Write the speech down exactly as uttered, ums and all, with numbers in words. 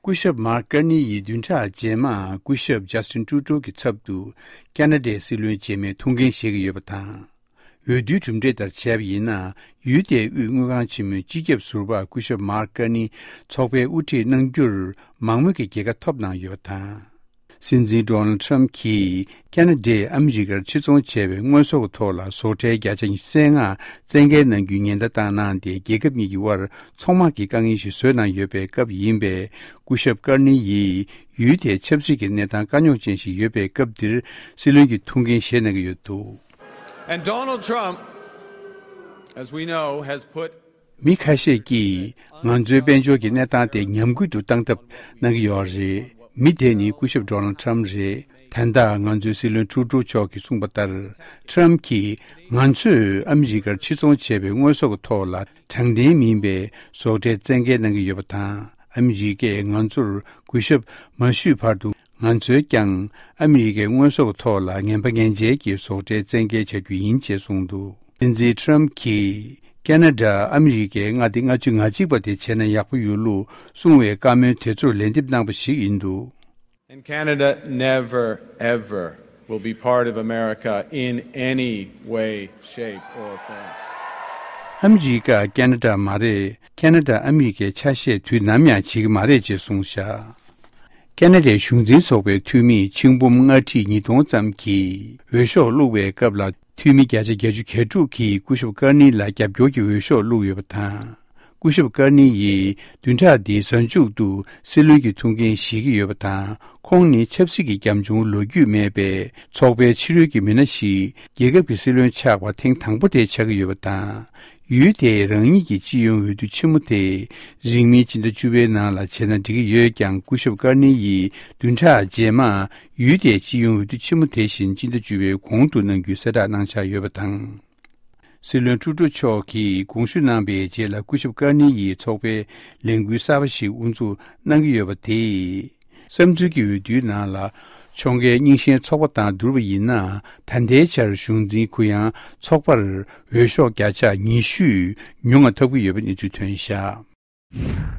སྐུ་ཞབས་མཱར་ཀར་ནི་ཡིས་བདུན་ཕྲག་རྗེས་མར་སྐུ་ཞབས་ཇ་སི་ཊིན་ཊུ་ཌོ་གི་ཚབ་ཏུ་ཁ་ན་ཌའི་སྲིད་བློན་རྗེས་མའི་ཐུགས་འགན་བཞེས་ཀྱི་ཡོད་པ་དང་། འོས་བསྡུའི་གྲུབ་འབྲས་ལྟར་བྱས་པ་ཡིན་ན། ཡུལ་དེའི་དབུས་དངུལ་ཁང་ཆེན་མོའི་སྤྱི་ཁྱབ་ཟུར་པ་སྐུ་ཞབས་མཱར་ཀར་ནི་ཚོགས་པའི་དབུ་ཁྲིད་གནང་རྒྱུར་མང་མོས་ཀྱི་རྒྱལ་ཁ་ཐོབ་གནང་ཡོད་པ་དང་། སྲིད་འཛིན་ཌོ་ནལ་ཌི་ཊརམ་ཕ་གྱིས་ཁ་ན་ཌས་ཨ་མི་རི་ཀར་ཕྱིར་ཚོང་བྱས་པའི་དངོས་ཟོག་གི་ཐོག་ལ་ཟོག་ཁྲལ་བརྒྱ་ཆ་ཉི་ཤུ་རྩ་ལྔ་བཙན་འགེལ་གནང་རྒྱུའི་ཉེན་བརྡ་བཏང་གནང་སྟེ། རྒྱལ་ཁབ་གཉིས་ཀྱི་དབར་ཚོང་དམག་གི་དཀའ་ངལ་ཞིག་བཟོས་གནང་ཡོད་པའི་སྐབས་ཡིན་པས། སྐུ་ཞབས་ཀར་ནི་ཡིས་ཡུལ་དེའི་ཆབ་སྲིད་ཀྱི་གནས་སྟངས་དཀའ་རྙོག་ཅན་ཞིག་ཡོད་པའི་སྐབས་འདིར་སྲིད་བློན་གྱི་ཐུགས་འགན་བཞེས་གནང་གི་ཡོད་འདུག And Donald Trump, as we know, has put མི་ཁ་ཤས་ཀྱིས་ང་ཚོའི་དཔལ་འབྱོར་གྱི་གནས་སྟངས་དེ་ཉམས་རྒུད་དུ་བཏང་ཐབས་གནང་གི་ཡོད་རེད། མི་དེ་ནི་སྐུ་ཞབས་ཌོ་ནལ་ཌི་ཊརམ་ཕ་རེད། ད་ལྟ་ང་ཚོའི་སྲིད་བློན་ཊུ་ཌོ་མཆོག་གིས་གསུངས་པ་ལྟར། ཊརམ་ཕ་གྱིས་ང་ཚོས་ཨ་མི་རི་ཀར་ཕྱིར་ཚོང་བྱས་པའི་དངོས་ཟོག་གི་ཐོག་ལ་དྲང་བདེན་མིན་པའི་ཟོག་ཁྲལ་བཙན་འགེལ་གནང་གི་ཡོད་པ་དང་། ཨ་མི་རི་ཀས་ང་ཚོར་གུས་ཞབས་མ་ཞུས་བར་དུ། ང་ཚོས་ཀྱང་ཨ་མི་རི་ཀའི་དངོས་ཟོག་གི་ཐོག་ལ་ངན་པ་ངན་འཇལ་གྱི་ཟོག་ཁྲལ་བཙན་འགེལ་བྱ་རྒྱུ་ཡིན་ཅེས་གསུངས་འདུག་སྲིད་འཛིན་ཊརམ་ཕ་གྱིས་ཁ་ན་ཌ་ཨ་མི་རི་ཀའི་མངའ་སྡེ་ལྔ་བཅུ་ང་གཅིག་པ་དེ་བྱས་ན་ཡག་པོ་ཡོད་ལུགས་གསུངས་པའི་བཀའ་མོལ་དེ་ཚོར་ལན་འདེབས་གནང་པ་ཞིག་ཡིན་འདུག And Canada never, ever will be part of America in any way, shape, or form. ཨ་མི་རི་ཀ་ཁ་ན་ཌ་མ་རེད། ཁ་ན་ཌ་ཨ་མི་རི་ཀའི་ཆ་ཤས་དུས་ནམ་ཡང་བྱེད་ཀྱི་མ་རེད་ཅེས་གསུངས་བཞག་ཁ་ན་ཌའི་གཞུང་འཛིན་ཚོགས་པའི་འཐུས་མི་ཆིག་འབུམ་ལྔ་ཁྲི་ཉིས་སྟོང་ཙམ་གྱིས་འོས་ཤོག་བླུགས་པའི་སྐབས་ལ། འཐུས་མི་བརྒྱ་ཆ་བརྒྱད་ཅུ་གྱ་དྲུག་གིས་སྐུ་ཞབས་ཀར་ནི་ལ་རྒྱབ་སྐྱོར་གྱི་འོས་ཤོག་བླུགས་ཡོད་པ་དང་། སྐུ་ཞབས་ཀར་ནི་ཡིས་བདུན་ཕྲག་འདིའི་གཟའ་མཇུག་ཏུ་སྲིད་བློན་གྱི་ཐུགས་འགན་བཞེས་ཀྱི་ཡོད་པ་དང་། ཁོང་ནི་ཆབ་སྲིད་ཀྱི་རྒྱབ་ལྗོངས་ལོ་རྒྱུས་མེད་པའི་ཚོགས་པའི་ཕྱི་རོལ་གྱི་མི་སྣ་ཞིག་རྒྱལ་ཁབ་ཀྱི་སྲིད་བློན་ཆགས་པ་ཐེངས་དང་པོ་དེ་ཆགས་ཀྱི་ཡོད་པ་དང་། ཡུལ་དེའི་རང་ཉིད་ཀྱི་སྤྱི་ཡོངས་འོས་བསྡུ་ཆེན་མོ་དེ་རིང་མིན་སྤྱི་ཟླ་བཅུ་པའི་ནང་ལ་བྱས་ན་འགྲིག་གི་ཡོད་ཀྱང་། སྐུ་ཞབས་ཀར་ནི་ཡིས་བདུན་ཕྲག་རྗེས་མ་ཡུལ་དེའི་སྤྱི་ཡོངས་འོས་བསྡུ་ཆེན་མོ་དེ་བཞིན་སྤྱི་ཟླ་བཅུ་པའི་གོང་དུ་གནང་རྒྱུའི་གསལ་བསྒྲགས་གནང་འཆར་ཡོད་པ་དང་། སྲིད་བློན་ཊུ་ཌོ་མཆོག་གིས་དགོངས་ཞུ་གནང་པའི་རྗེས་ལ། སྐུ་ཞབས་ཀར་ནི་ཡིས་ཚོགས་པའི་ལས་འགུལ་གསར་པ་ཞིག་དབུ་འཛུགས་གནང་གི་ཡོད་པ་དེས། བསམ་ཚུལ་གྱི་འོས་བསྡུའི་ནང་ལ་ཕྱོགས་འགལ་རྙིང་ཞེན་ཚོགས་པ་དང་བསྡུར་བ་ཡིན་ན། ད་ལྟའི་ཆར་གཞུང་འཛིན་གུ་ཡངས་ཚོགས་པར་འོས་ཤོག་བརྒྱ་ཆ་ཉི་ཤུ་ཉུང་ང་ཐོབ་ཀྱི་ཡོད་པའི་གནས་ཚུལ་ཐོན་བཞག